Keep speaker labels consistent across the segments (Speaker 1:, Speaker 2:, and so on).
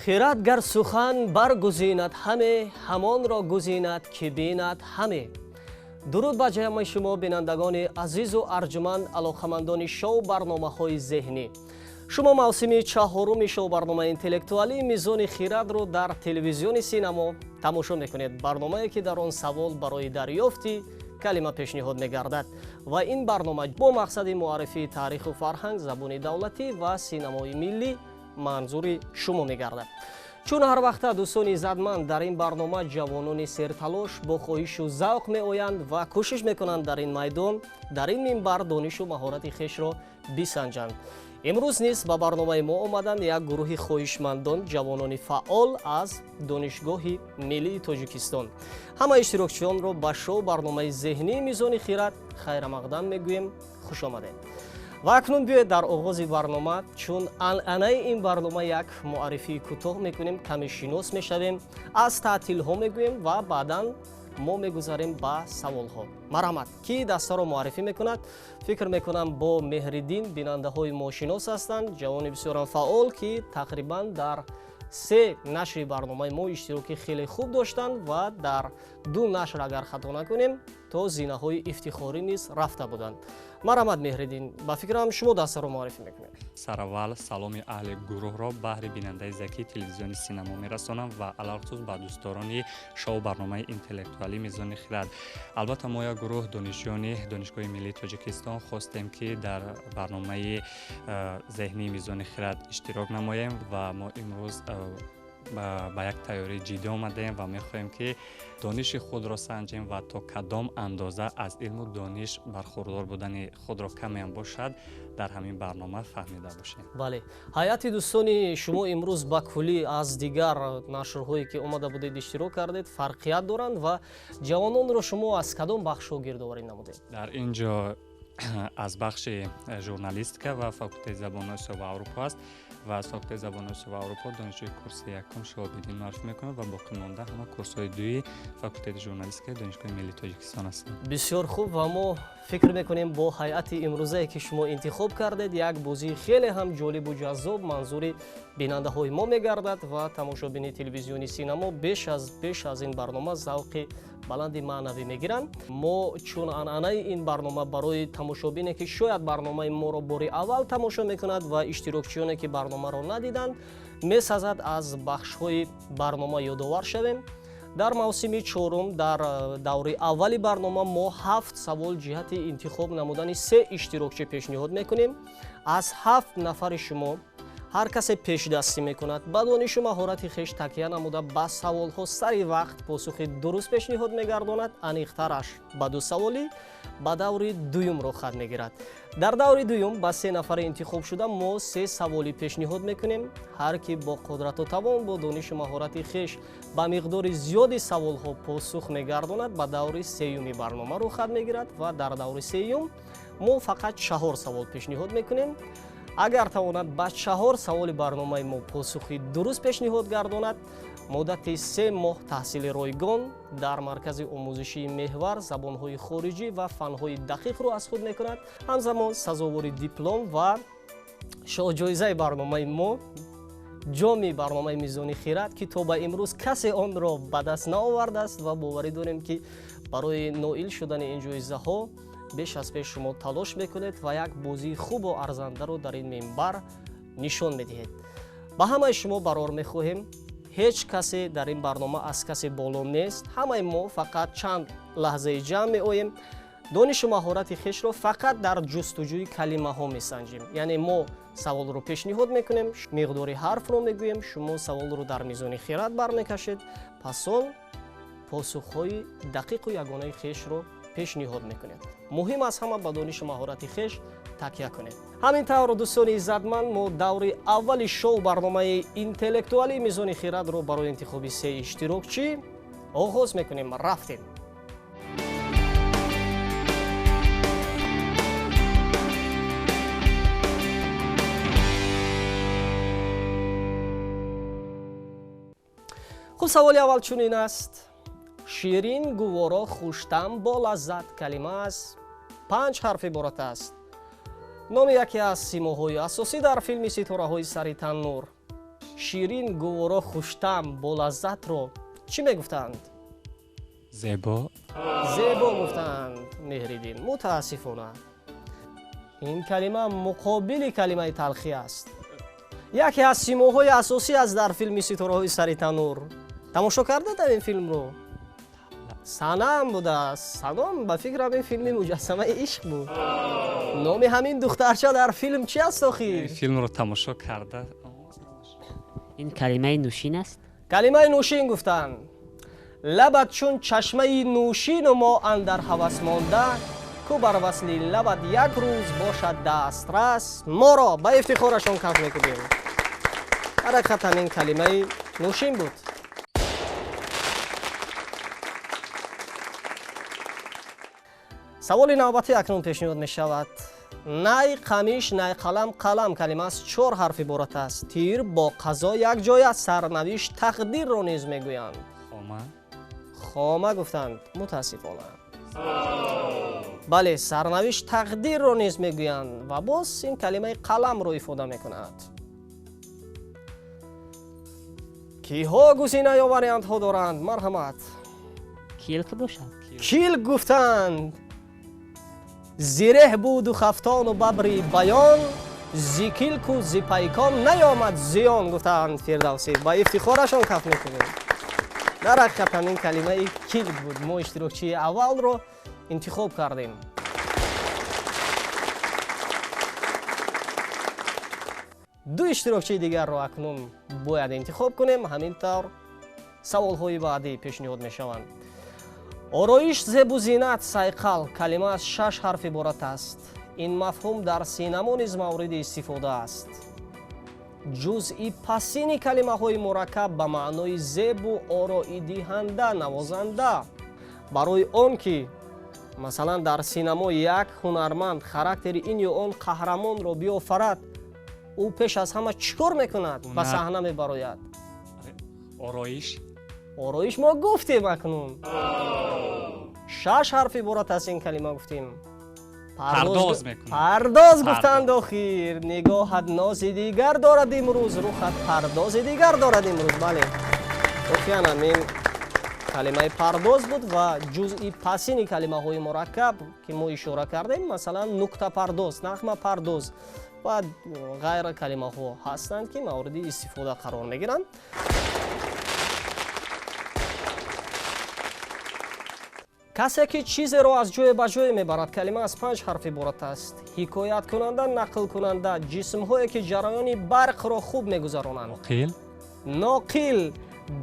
Speaker 1: Хирад гар сухан баргузинад ҳаме, ҳамонро гузинад, ки бинад ҳаме. Дуруд ба ҷамъи шумо, бинандагони азизу арҷуманд, алоқамандони шоу барномаҳои зеҳнӣ. Шумо мавсими чаҳоруми шоу барномаи интеллектуалӣ «Мизони хирадро» дар телевизиони Синамо тамошо мекунед. Барномае, ки дар он савол барои дарёфти калима пешниҳод мегардад ва ин барнома бо мақсади муаррифии таъриху фарҳанг, забони давлатӣ ва синамои миллӣ манзури шумо мегардад. Чун ҳар вақта, дӯстони иззатманд, дар ин барнома ҷавонони серталош бо хоҳишу завқ меоянд ва кӯшиш мекунанд дар ин майдон, дар ин минбар донишу маҳорати хешро бисанҷанд. Имрӯз низ ба барномаи мо омаданд як гурӯҳи хоҳишмандон, ҷавонони фаъол аз Донишгоҳи миллии Тоҷикистон. Ҳама иштирокчиёнро ба шоу барномаи зеҳнии «Мизони хирад» хайрамақдам мегӯем. Хуш омадед! Ва акнун биёед, дар оғози барнома, чун анъанаи ин барнома, як муаррифии кӯтоҳ мекунем, каме шинос мешавем, аз таътилҳо мегӯем ва баъдан мо мегузарем ба саволҳо. Марҳамат, ки дастаро муаррифӣ мекунад? Фикр мекунам, бо Меҳриддин бинандаҳои мо шинос ҳастанд, ҷавони бисёрам фаъол, ки тақрибан дар се нашри барномаи мо иштироки хеле хуб доштанд ва дар ду нашр, агар хато накунем, то зинаҳои ифтихорӣ низ рафта буданд. Марҳамат, Меҳриддин, ба фикрам, шумо дастаро муаррифӣ мекунед.
Speaker 2: Сараввал саломи аҳли гурӯҳро баҳри бинандаи закии телевизиони Синамо мерасонам ва алалхусус ба дӯстдорони шоу барномаи интеллектуалӣ «Мизони хирад». Албатта, мо як гурӯҳ донишҷӯёни Донишгоҳи миллии Тоҷикистон хостем, ки дар барномаи зеҳнии «Мизони хирад» иштирок намоем ва мо имрӯз ба як тайёрии ҷиддӣ омадаем ва мехоҳем, ки дониши худро санҷем ва то кадом андоза аз илму дониш бархурдор будани худро камеам бошад дар ҳамин барнома фаҳмида бошем.
Speaker 1: Бале, ҳайати дӯстони шумо имрӯз ба куллӣ аз дигар нашрҳое, ки омада будед, иштирок кардед, фарқият доранд. Ва ҷавононро шумо аз кадом бахшҳо гирдоварӣ намудед?
Speaker 2: Дар ин ҷо аз бахши журналистика ва факултети забони Осиё ва Аврупо аст ва аз факултети забони Осиё ва Аврупо донишҷӯи курси якум Шоҳобиддин муаррифӣ мекунад ва боқимонда ҳама курсҳои дуи факултети журналистикаи Донишгоҳи миллии Тоҷикистон ҳастанд.
Speaker 1: Бисёр хуб. Ва мо фикр мекунем, бо ҳайати имрӯзае, ки шумо интихоб кардед, як бозии хеле ҳам ҷолибу ҷаззоб манзури бинандаҳои мо мегардад ва тамошобини телевизиони Синамо беш аз ин барнома завқи баланди маънавӣ мегиранд. Мо, чун анъанаи ин барнома, барои тамошобине, ки шояд барномаи моро бори аввал тамошо мекунад, ва иштирокчиёне, ки барномаро надиданд, месазад аз бахшҳои барнома ёдовар шавем. Дар мавсими чорум, дар даври аввали барнома мо ҳафт савол ҷиҳати интихоб намудани се иштирокчӣ пешниҳод мекунем. Аз ҳафт нафари шумо ҳар касе пешдастӣ мекунад, ба донишу маҳорати хеш такя намуда, ба саволҳо сари вақт посухи дуруст пешниҳод мегардонад, аниқтараш ба ду саволӣ, ба даври дуюм роҳхат мегирад. Дар даври дуюм ба се нафари интихобшуда мо се саволӣ пешниҳод мекунем. Ҳар ки бо қудрату тавон, бо донишу маҳорати хеш ба миқдори зиёди саволҳо посух мегардонад, ба даври сеюми барнома роҳхат мегирад ва дар даври сеюм мо фақат чаҳор савол пешниҳод мекунем. Агар тавонад ба чаҳор саволи барномаи мо посухи дуруст пешниҳод гардонад, муддати 3 моҳ таҳсили ройгон дар маркази омӯзишии «Меҳвар» забонҳои хориҷӣ ва фанҳои дақиқро аз худ мекунад, ҳамзамон сазовори диплом ва шоҳҷоизаи барномаи мо, ҷоми барномаи «Мизони хирад», ки то ба имрӯз касе онро ба даст наовардааст. Ва боварӣ дорем, ки барои ноил шудани ин ҷоизаҳо беш аз пеш шумо талош мекунед ва як бозии хубу арзандаро дар ин минбар нишон медиҳед. Ба ҳамаи шумо барор мехоҳем. Ҳеҷ касе дар ин барнома аз касе боло нест. Ҳамаи мо фақат чанд лаҳзаи ҷамъ меоем, донишу маҳорати хешро фақат дар ҷустуҷӯи калимаҳо месанҷем. Яъне мо саволро пешниҳод мекунем, миқдори ҳарфро мегӯем, шумо саволро дар мизони хирад бармекашед, пас он посухҳои дақиқу ягонаи хешро пешниҳод мекунед. Муҳим аз ҳама, ба донишу маҳорати хеш такя кунед. Ҳамин тавр, дӯстони иззатманд, мо даври аввали шоу барномаи интеллектуалии «Мизони хирадро» барои интихоби се иштирокчӣ оғоз мекунем. Рафтем! Хуб, саволи аввал чунин аст: ширин, гуворо, хуштам, бо лаззат. Калима аз панҷ ҳарф иборат аст. Номи яке аз симоҳои асосӣ дар филми «Ситораҳои сари таннур». Ширин, гуворо, хуштаъм, болаззатро чӣ мегуфтанд?
Speaker 2: Зебо.
Speaker 1: Зебо гуфтанд Меҳриддин. Мутаассифона, ин калима муқобили калимаи талхӣ аст. Яке аз симоҳои асосӣ аст дар филми Ситораҳои сари танур. Тамошо кардед ин филмро? Санам будааст. Санам, ба фикрам, ин филми Муҷассамаи ишқ буд. Номи ҳамин духтарча дар филм чи аст охир?
Speaker 2: Филмро тамошо карда.
Speaker 3: Ин калимаи нӯшин аст.
Speaker 1: Калимаи нӯшин гуфтанд. Лабат чун чашмаи нӯшину мо андар ҳавас монда, ку бар васли лабат як рӯз бошад дастрас моро. Ба ифтихорашон каф мекунем. Дар ҳақиқат ҳамин калимаи нӯшин буд. Саволи навбатӣ акнун пешниҳод мешавад. Най қамиш, най қалам, қалам калима аз чор ҳарф иборат аст. Тир бо қазо якҷоя, сарнавишт, тақдирро низ мегӯянд.
Speaker 2: Хома.
Speaker 1: Хома гуфтанд. Мутаассифона, бале, сарнавишт, тақдирро низ мегӯянд ва боз ин калимаи қаламро ифода мекунад. Киҳо гузина ё вариантҳо доранд? Марҳамат.
Speaker 3: Килк бошад.
Speaker 1: Килк гуфтанд. Зиреҳ буду хафтону бабри баён, зи килку зи пайкон наёмад зиён, гуфтанд Фирдавсӣ. Ба ифтихорашон каф мекунем. Дар ҳақиқат ҳамин калимаи килк буд. Мо иштирокчии аввалро интихоб кардем. Ду иштирокчии дигарро акнун бояд интихоб кунем. Ҳамин тавр саволҳои баъдӣ пешниҳод мешаванд. Ороиш, зебу зинат, сайқал калима аз шаш ҳарф иборат аст. Ин мафҳум дар синамо низ мавриди истифода аст. Ҷузъи пасини калимаҳои мураккаб ба маънои зебу ороидиҳанда, навозанда. Барои он ки масалан дар синамо як ҳунарманд характери ин ё он қаҳрамонро биёфарад, ӯ пеш аз ҳама чӣ кор мекунад? Ба саҳна мебарояд.
Speaker 2: Ороиш.
Speaker 1: Ороиш мо гуфтем акнун. Шаш ҳарф иборат аст ин калима гуфтем.
Speaker 2: Пардоз мекунад.
Speaker 1: Пардоз гуфтанд охир. Нигоҳат нози дигар дорад имрӯз, рухат пардози дигар дорад имрӯз. Бале, воқеан ҳамин калимаи пардоз буд ва ҷузъи пасини калимаҳои мураккаб, ки мо ишора кардем, масалан нуктапардоз, нағмапардоз ва ғайра калимаҳо ҳастанд, ки мавриди истифода қарор мегиранд. Касе ки чизеро аз ҷое ба ҷое мебарад калима аз панҷ ҳарф иборат аст. Ҳикояткунанда, нақлкунанда, ҷисмҳое ки ҷараёни барқро хуб мегузаронанд.
Speaker 2: Ноқил.
Speaker 1: Ноқил.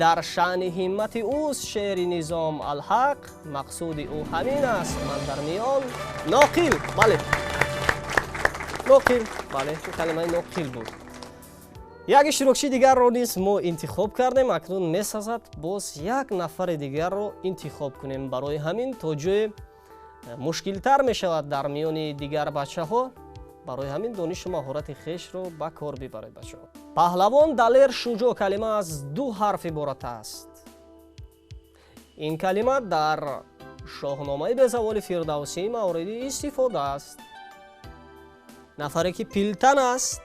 Speaker 1: Дар шаъни ҳиммати ӯст шеъри Низом Алҳақ, мақсуди ӯ ҳамин аст, ман дар миён. Ноқил, бале, ноқил, бале, калимаи ноқил буд. Як иштирокчии дигарро низ мо интихоб кардем. Акнун месазад боз як нафари дигарро интихоб кунем. Барои ҳамин то ҷое мушкилтар мешавад дар миёни дигар бачаҳо. Барои ҳамин донишу маҳорати хешро ба кор бибаред, бачаҳо. Паҳлавон, далер, шуҷоъ калима аз ду ҳарф иборат аст. Ин калима дар Шоҳномаи безаволи Фирдавсӣ мавриди истифода аст. Нафаре ки пилтан аст,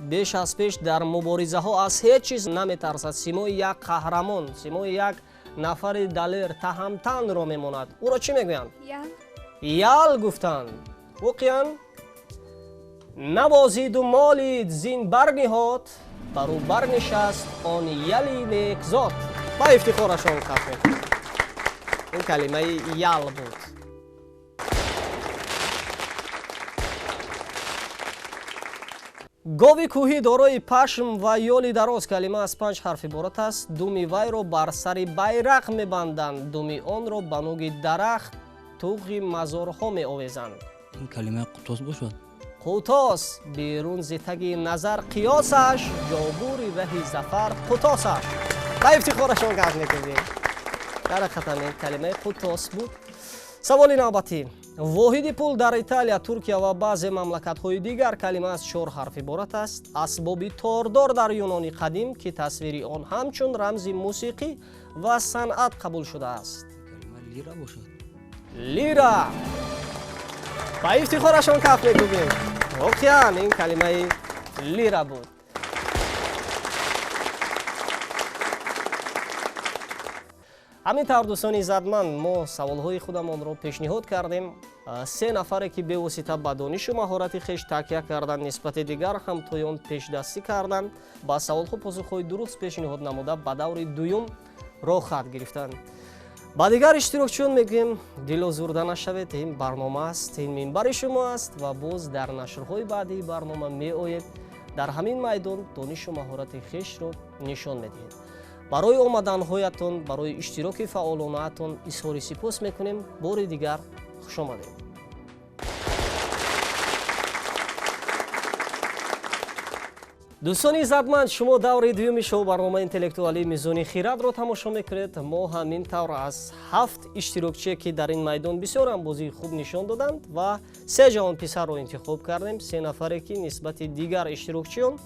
Speaker 1: беш аз пеш дар муборизаҳо аз ҳеҷ чиз наметарсад, симои як қаҳрамон, симои як нафари далер, таҳамтанро мемонад. Ӯро чӣ мегӯянд? Ял гуфтанд. Воқеан навозиду молид, зин барниҳод, бар ӯ барнишаст он яли некзод. Ба ифтихорашон каф мекунем. Ин калимаи ял буд. Гови кӯҳӣ дорои пашм ва ёли дароз калима аз панҷ ҳарф иборат аст. Думи вайро бар сари байрақ мебанданд, думи онро ба нуги дарахт, туғи мазорҳо меовезанд.
Speaker 4: Ин калимаи қутос бошад.
Speaker 1: Қутос. Берун зи таги назар қиёсаш, ҷобури раҳи зафар қутосаш. Ба ифтихорашон гап мекунем. Дар ҳақиқат ин калимаи қутос буд. Саволи навбатӣ. Воҳиди пул дар Италия, Туркия ва баъзе мамлакатҳои дигар калима аз чор ҳарф иборат аст. Асбоби тордор дар Юнони қадим, ки тасвири он ҳамчун рамзи мусиқӣ ва санъат қабул шудааст.
Speaker 4: Калима лира бошад.
Speaker 1: Лира. Ба ифтихорашон каф мекунем. Воқеан ин калимаи лира буд. Ҳамин тавр, дӯстони иззатманд, мо саволҳои худамонро пешниҳод кардем. Се нафаре ки бевосита ба донишу маҳорати хеш такя карданд, нисбати дигар ҳамтоён пешдастӣ карданд, ба саволҳо посухҳои дуруст пешниҳод намуда, ба даври дуюм роҳхат гирифтанд. Ба дигар иштирокчиён мегӯем, дилозурда нашавед, ин барнома аст, ин минбари шумо аст ва боз дар нашрҳои баъдии барнома меоед, дар ҳамин майдон донишу маҳорати хешро нишон медиҳед. Барои омаданҳоятон, барои иштироки фаъолонаатон изҳори сипос мекунем. Бори дигар хушомадед. Дӯстони иззатманд, шумо даври дуюми шоу барномаи интеллектуалии Мизони хирадро тамошо мекунед. Мо ҳамин тавр аз 7 иштирокчие, ки дар ин майдон бисёр ҳам бозии хуб нишон доданд, ва 3 ҷавонписарро интихоб кардем, 3 нафаре, ки нисбати дигар иштирокчиён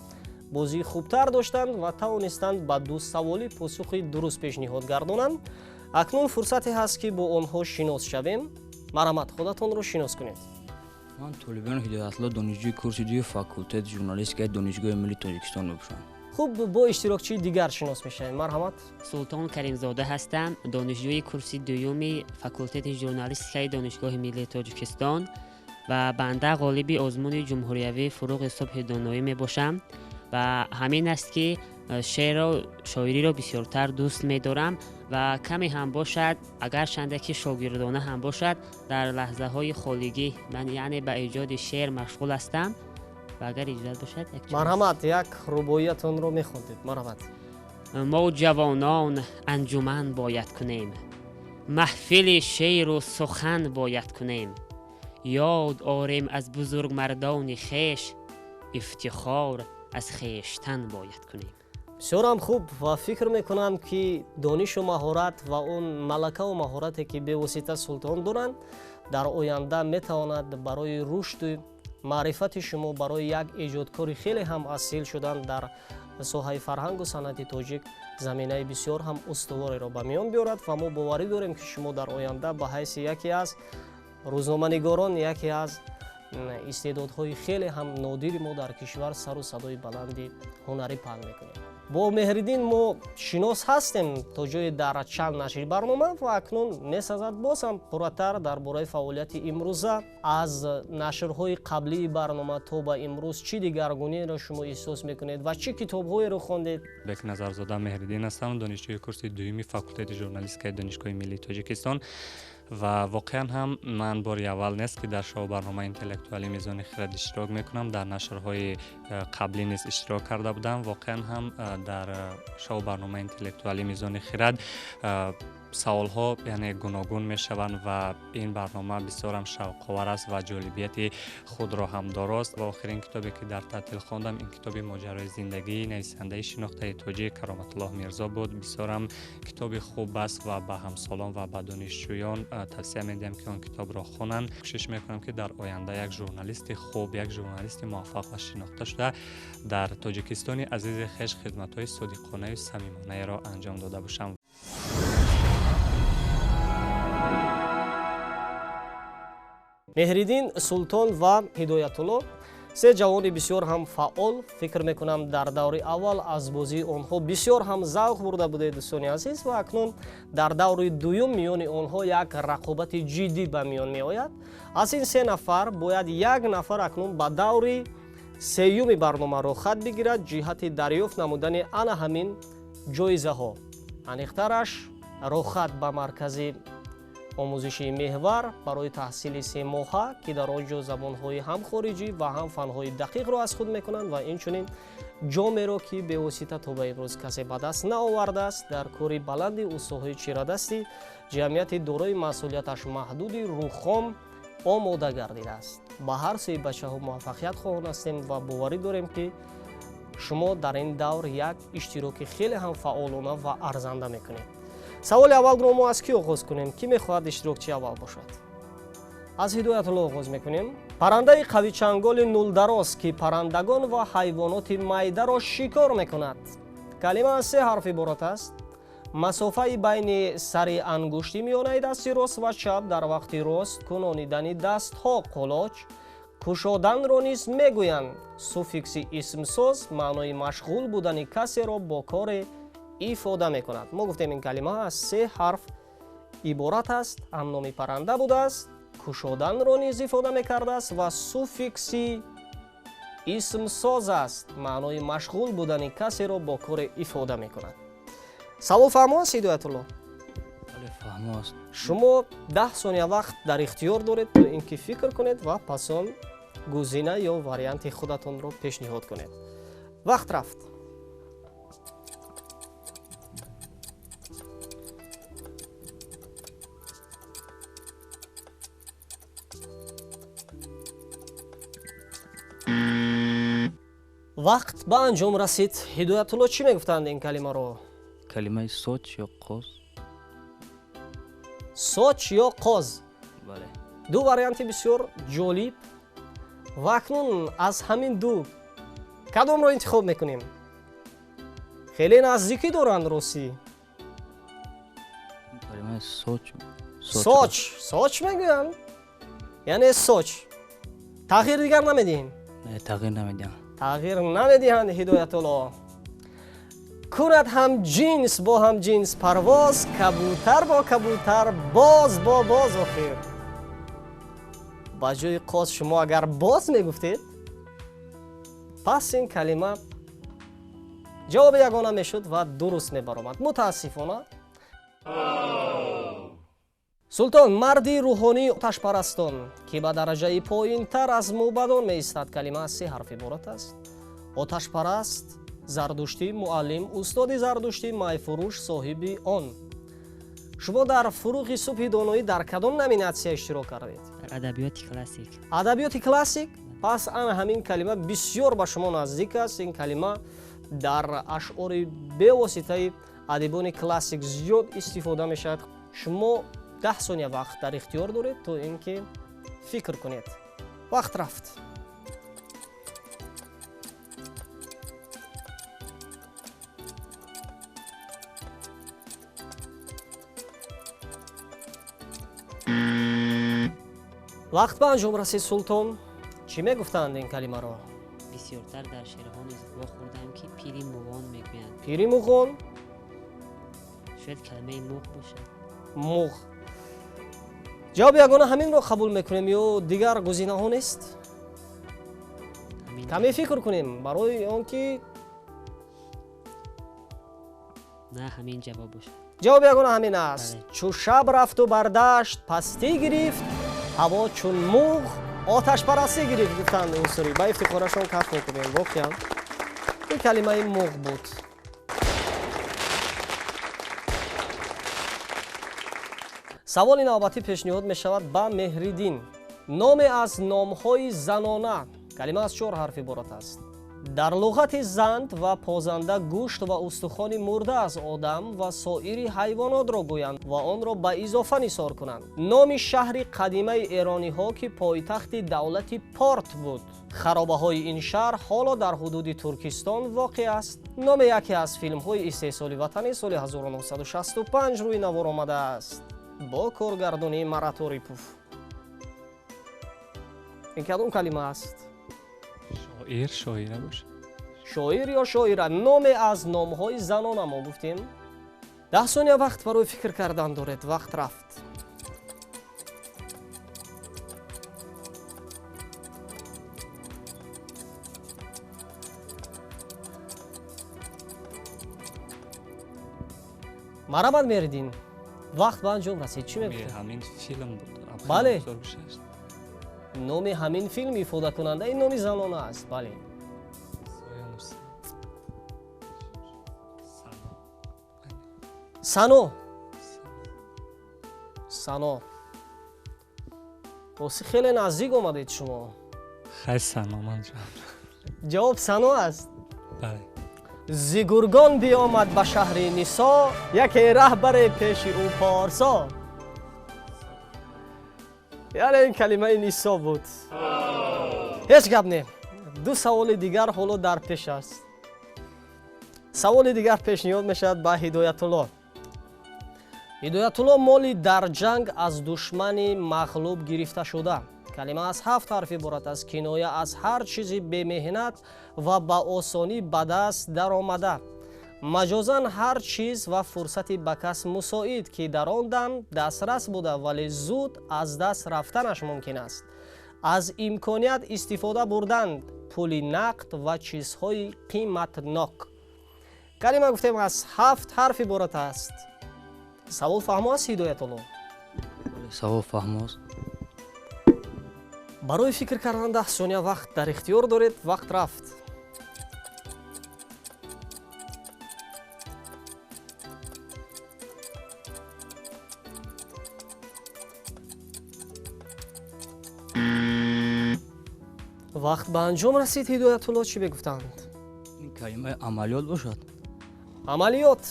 Speaker 1: бозии хубтар доштанд ва тавонистанд ба 2 саволи посухи дуруст пешниҳод гардонанд. Акнун фурсате ҳаст, ки бо онҳо шинос шавем. Марҳамат, худатонро шинос кунед.
Speaker 4: Ман Толибиён Ҳидоятулло, донишҷӯи курси дуюми факултети журналистикаи Донишгоҳи миллии Тоҷикистон мебошам.
Speaker 1: Хуб, бо иштирокчии дигар шинос мешавем. Марҳамат.
Speaker 3: Султон Каримзода ҳастам, донишҷӯи курси дуюми факултети журналистикаи Донишгоҳи миллии Тоҷикистон ва банда ғолиби озмуни ҷумҳуриявии Фуруғи субҳи доноӣ мебошам ва ҳамин аст, ки шеъру шоириро бисёртар дӯст медорам ва каме ҳам бошад, агарчанде ки шогирдона ҳам бошад, дар лаҳзаҳои холигӣ ман яъне ба эҷоди шеър машғул ҳастам ва агар иҷозат бошад, як чиз.
Speaker 1: Марҳамат, як рубоиятонро мехондед. Марҳамат.
Speaker 3: Мо ҷавонон анҷуман бояд кунем, маҳфили шеъру сухан бояд кунем, ёд орем аз бузургмардони хеш, ифтихор аз хештан бояд кунем.
Speaker 1: Бисёрам хуб ва фикр мекунам, ки донишу маҳорат ва он малакаву маҳорате, ки бевосита Султон доранд, дар оянда метавонад барои рушду маърифати шумо, барои як эҷодкори хеле ҳам асил шудан дар соҳаи фарҳангу санъати тоҷик заминаи бисёр ҳам устувореро ба миён биёрад ва мо боварӣ дорем, ки шумо дар оянда ба ҳайси яке аз рӯзноманигорон, яке аз истеъдодҳои хеле ҳам нодири мо дар кишвар сару садои баланди ҳунарӣ паҳн мекунем. Бо Меҳриддин мо шинос ҳастем то ҷои дар чанд нашри барнома ва акнун месазад боз ҳам пурратар дар бораи фаъолияти имрӯза, аз нашрҳои қаблии барнома то ба имрӯз чӣ дигаргуниро шумо эҳсос мекунед ва чӣ китобҳоеро хондед.
Speaker 2: Бекназарзода Меҳриддин ҳастам, донишҷӯи курси дуюми факултети журналистикаи Донишгоҳи миллии Тоҷикистон ва воқеан ҳам ман бори аввал нест, ки дар шоу барномаи интеллектуалии Мизони хирад иштирок мекунам. Дар нашрҳои қаблӣ низ иштирок карда будам. Воқеан ҳам дар шоу барномаи интеллектуалии Мизони хирад саволҳо яъне гуногун мешаванд ва ин барнома бисёрам шавқовар аст ва ҷолибияти худро ҳам дорост. Ва охирин китобе, ки дар таътил хондам, ин китоби Моҷарои зиндагии нависандаи шинохтаи тоҷик Кароматуллоҳ Мирзо буд. Бисёрам китоби хуб аст ва ба ҳамсолон ва ба донишҷӯён тавсия медиҳам, ки он китобро хонанд. Кӯшиш мекунам, ки дар оянда як журналисти хуб, як журналисти муваффақ ва шинохта шуда дар Тоҷикистони азизи хеш хидматҳои содиқонаю самимонаеро анҷом дода бошам.
Speaker 1: Меҳриддин, Султон ва Ҳидоятулло се ҷавони бисёр ҳам фаъол. Фикр мекунам, дар даври аввал аз бозии онҳо бисёр ҳам завқ бурда будед, дӯстони азиз, ва акнун дар даври дуюм миёни онҳо як рақобати ҷиддӣ ба миён меояд. Аз ин се нафар бояд як нафар акнун ба даври сеюми барнома роҳхат бигирад ҷиҳати дарёфт намудани ана ҳамин ҷоизаҳо. Аниқтараш, роҳхат ба маркази омӯзиши меҳвар барои таҳсили семоҳа, ки дар он ҷо забонҳои ҳам хориҷӣ ва ҳам фанҳои дақиқро аз худ мекунанд ва инчунин ҷомеро, ки бевосита то ба имрӯз касе ба даст наовардааст, дар кори баланди устоҳои чирадасти ҷамъияти дорои масъулияташ маҳдуди Рухом омода гардидааст. Ба ҳар сӯи бачаҳо муваффақият хоҳон ҳастем ва боварӣ дорем, ки шумо дар ин давр як иштироки хеле ҳам фаъолона ва арзанда мекунед. Саволи аввалро мо аз кӣ оғоз кунем? Кӣ мехоҳад иштирокчи аввал бошад? Аз Ҳидоятулло оғоз мекунем. Паррандаи қавичанголи нулдароз, ки паррандагон ва ҳайвоноти майдаро шикор мекунад. Калима аз се ҳарф иборат аст. Масофаи байни сари ангушти миёнаи дасти рост ва чап дар вақти рост кунонидани дастҳо, қулоч кушоданро низ мегӯянд. Суффикси исмсоз маънои машғул будани касеро бо коре ифода мекунад. Мо гуфтем ин калима аз се ҳарф иборат аст, ҳам номи парранда будааст, кушоданро низ ифода мекардааст ва суффикси исмсоз аст, маънои машғул будани касеро бо коре ифода мекунад. Савол фаҳмо аст, Ҳидоятулло?
Speaker 4: Бале, фаҳмо аст.
Speaker 1: Шумо 10 сония вақт дар ихтиёр доред то ин ки фикр кунед ва пас он гузина ё варианти худатонро пешниҳод кунед. Вақт рафт. Вақт ба анҷом расид. Ҳидоятулло, чӣ мегуфтанд ин калимаро?
Speaker 4: Калимаи соч ё қоз.
Speaker 1: Соч ё қоз?
Speaker 4: Бале.
Speaker 1: Ду варианти бисёр ҷолиб. Ва акнун аз ҳамин ду кадомро интихоб мекунем? Хеле наздикӣ доранд, ростӣ.
Speaker 4: Калимаи соч.
Speaker 1: Соч, соч мегӯянд, яъне соч. Тағйир дигар намедиҳем?
Speaker 4: Не, тағйир намедиҳам.
Speaker 1: Тағйир намедиҳанд. Ҳидоятулло, кунад ҳам ҷинс бо ҳам ҷинс парвоз, кабутар бо кабутар, боз бо боз. Охир ба ҷои қоз шумо агар боз мегуфтед, пас ин калима ҷавоби ягона мешуд ва дуруст мебаромад. Мутаассифона. Султон, марди рӯҳонии оташпарастон, ки ба дараҷаи поинтар аз мӯбадон меистад. Калима аз се ҳарф иборат аст. Оташпараст, зардуштӣ, муаллим, устоди зардуштӣ, майфурӯш, соҳиби он. Шумо дар Фуруғи субҳи доноӣ дар кадом номинатсия иштирок кардед?
Speaker 3: Дар адабиёти классик.
Speaker 1: Адабиёти классик? Пас ана ҳамин калима бисёр ба шумо наздик аст. Ин калима дар ашъори бевоситаи адибони классик зиёд истифода мешавад. Шумо 10 сония вақт дар ихтиёр доред то ин ки фикр кунед. Вақт рафт. Вақт ба анҷом расид. Султон, чӣ мегуфтанд ин калимаро?
Speaker 3: Бисёртар дар шеърҳо низ вохӯрдам, ки пири муғон мегӯянд.
Speaker 1: Пири муғон?
Speaker 3: Шояд калимаи муғ бошад.
Speaker 1: Муғ. Ҷавоби ягона ҳаминро қабул мекунем ё дигар гузинаҳо нест? Каме фикр кунем барои он ки
Speaker 3: на, ҳамин ҷавоб бошад.
Speaker 1: Ҷавоби ягона ҳамин аст. Чу шаб рафту бар дашт пастӣ гирифт, ҳаво чун муғ оташпарастӣ гирифт, гуфтанд унсурӣ. Ба ифтихорашон каф мекунем. Воқеан ин калимаи муғ буд. Саволи навбатӣ пешниҳод мешавад ба Меҳриддин. Номе аз номҳои занона. Калима аз чор ҳарф иборат аст. Дар луғати занд ва позанда гӯшт ва устухони мурда аз одам ва соири ҳайвонотро гӯянд ва онро ба изофа нисор кунанд. Номи шаҳри қадимаи эрониҳо, ки пойтахти давлати Порт буд. Харобаҳои ин шаҳр ҳоло дар ҳудуди Туркистон воқеъ аст. Номи яке аз филмҳои истеҳсоли ватанӣ соли 1965 рӯи навор омадааст бо коргардонии Марат Орипов. Ин кадом калима аст?
Speaker 2: Шоир, шоира бошад.
Speaker 1: Шоир ё шоира. Номе аз номҳои занона мо гуфтем. 10 сония вақт барои фикр кардан доред. Вақт рафт. Марҳамат, Меҳриддин, вақт ба анҷом расид. Чӣ мегуфтед?
Speaker 2: Ҳамин филм буд.
Speaker 1: Бале, номи ҳамин филм ифодакунандаи номи занона аст. Бале, Сано. Сано, рости хеле наздик омадед шумо.
Speaker 2: Хай, Сано ман ҷавоб.
Speaker 1: Ҷавоб Сано аст?
Speaker 2: Бале.
Speaker 1: Зи гургон биомад ба шаҳри Нисо, яке раҳбаре пеши ӯ порсо. Яъне ин калимаи Нисо буд. Ҳеҷ гап не, ду саволи дигар ҳоло дар пеш аст. Саволи дигар пешниҳод мешавад ба Ҳидоятулло. Ҳидоятулло, моли дар ҷанг аз душмани мағлуб гирифта шуда. Калима аз ҳафт ҳарф иборат аст. Киноя аз ҳар чизи бемеҳнат ва ба осонӣ ба даст даромада. Маҷозан ҳар чиз ва фурсати ба кас мусоид, ки дар он дам дастрас буда, вале зуд аз даст рафтанаш мумкин аст. Аз имконият истифода бурданд, пули нақд ва чизҳои қиматнок. Калима гуфтем аз 7 ҳарф иборат аст. Савол фаҳмо аст, Ҳидоятулло?
Speaker 4: Савол фаҳмо аст.
Speaker 1: Барои фикр кардан 10 сония вақт дар ихтиёр доред. Вақт рафт. Вақт ба анҷом расид. Ҳидоятулло, чӣ мегуфтанд?
Speaker 4: Ин калимаи амалиёт бошад.
Speaker 1: Амалиёт.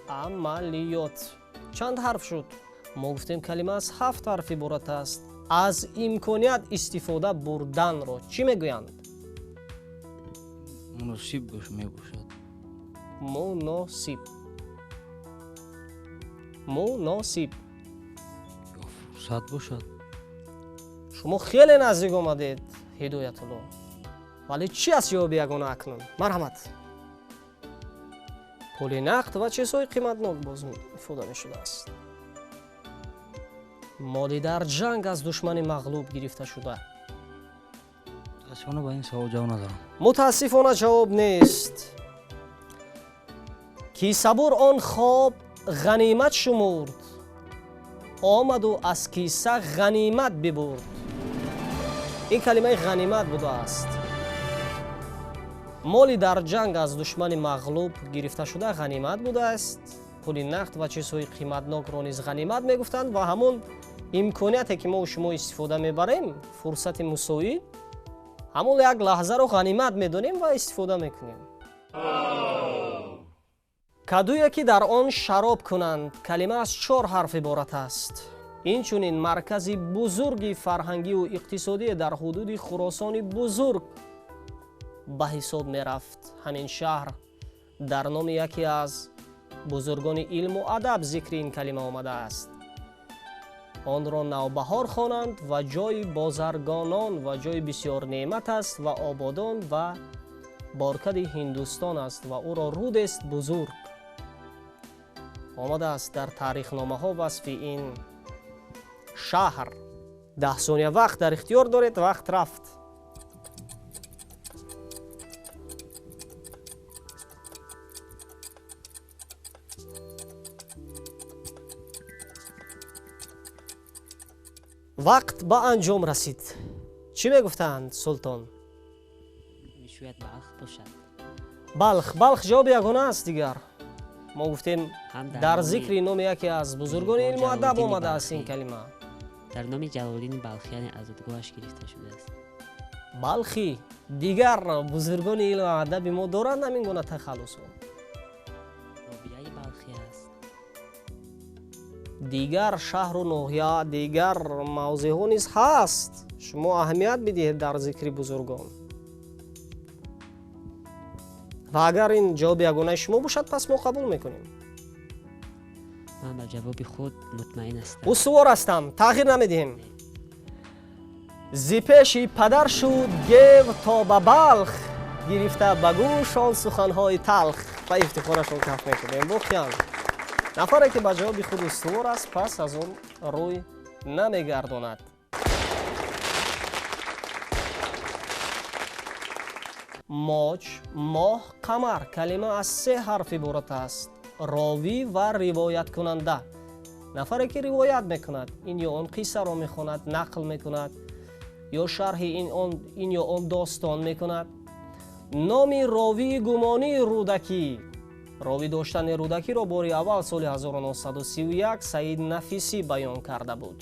Speaker 1: Амалиёт. Чанд ҳарф шуд? Мо гуфтем калима аз 7 ҳарф иборат аст. Аз имконият истифода бурданро чӣ мегӯянд?
Speaker 4: Муносиб мебошад.
Speaker 1: Муносиб. Муносиб.
Speaker 4: Ё фурсат бошад.
Speaker 1: Шумо хеле наздик омадед, Ҳидоятулло. Вале чӣ аст ҷавоби ягона акнун? Марҳамат. Пули нақд ва чизҳои қиматнок боз ифода мешудааст. Моли дар ҷанг аз душмани мағлуб гирифта шуда.
Speaker 4: Мутаассифона ба ин савол ҷавоб надорам.
Speaker 1: Мутаассифона ҷавоб нест. Ки сабур он хоб ғанимат шумурд, омаду аз киса ғанимат бибурд. Ин калимаи ғанимат будааст. Моли дар ҷанг аз душмани мағлуб гирифта шуда ғанимат будааст. Пули нақд ва чизҳои қиматнокро низ ғанимат мегуфтанд ва ҳамон имконияте ки мо шумо истифода мебарем, фурсати мусоид, ҳамон як лаҳзаро ғанимат медонем ва истифода мекунем. Кадуе ки дар он шароб кунанд, калима аз 4 ҳарф иборат аст. Инчунин маркази бузурги фарҳангию иқтисодие дар ҳудуди Хуросони бузург ба ҳисоб мерафт. Ҳамин шаҳр дар номи яке аз бузургони илму адаб зикри ин калима омадааст. Онро навбаҳор хонанд ва ҷои бозаргонон ва ҷои бисёр неъмат аст ва ободон ва боркади Ҳиндустон аст ва ӯро рудест бузург. Омадааст дар таърихномаҳо васфи ин шаҳр. 10 сония вақт дар ихтиёр доред. Вақт рафт. Вақт ба анҷом расид. Чӣ мегуфтанд, Султон?
Speaker 3: Шояд Балх бошад.
Speaker 1: Балх. Балх ҷавоби ягона аст дигар. Мо гуфтем дар зикри номи яке аз бузургони илму адаб омадааст ин калима.
Speaker 3: Дар номи Ҷалолиддини Балхӣ, яъне азодгоҳаш гирифта шудааст.
Speaker 1: Балхӣ. Дигар бузургони илму адаби мо доранд ҳамин гуна тахаллусҳо.
Speaker 3: Робияи Балхӣ аст.
Speaker 1: Дигар шаҳру ноҳия, дигар мавзеъҳо низ ҳаст. Шумо аҳамият бидиҳед дар зикри бузургон. Ва агар ин ҷавоби ягонаи шумо бошад, пас мо қабул мекунем.
Speaker 3: Ман ба ҷавоби худ мутмаин ҳастам.
Speaker 1: Устувор ҳастам, тағйир намедиҳем. Зи пеши падар шуд гев то ба Балх, гирифта ба гӯш он суханҳои талх. Ба ифтихорашон каф мекунем. Воқеан нафаре ки ба ҷавоби худ устувор аст, пас аз он рӯй намегардонад. Моҷ, моҳ, қамар. Калима аз 3 ҳарф иборат аст. Ровӣ ва ривояткунанда. Нафаре ки ривоят мекунад, ин ё он қиссаро мехонад, нақл мекунад ё шарҳи ин ё он достон мекунад. Номи ровии гумонии Рӯдакӣ. Ровӣ доштани Рӯдакиро бори аввал соли 1931 Саид Нафисӣ баён карда буд.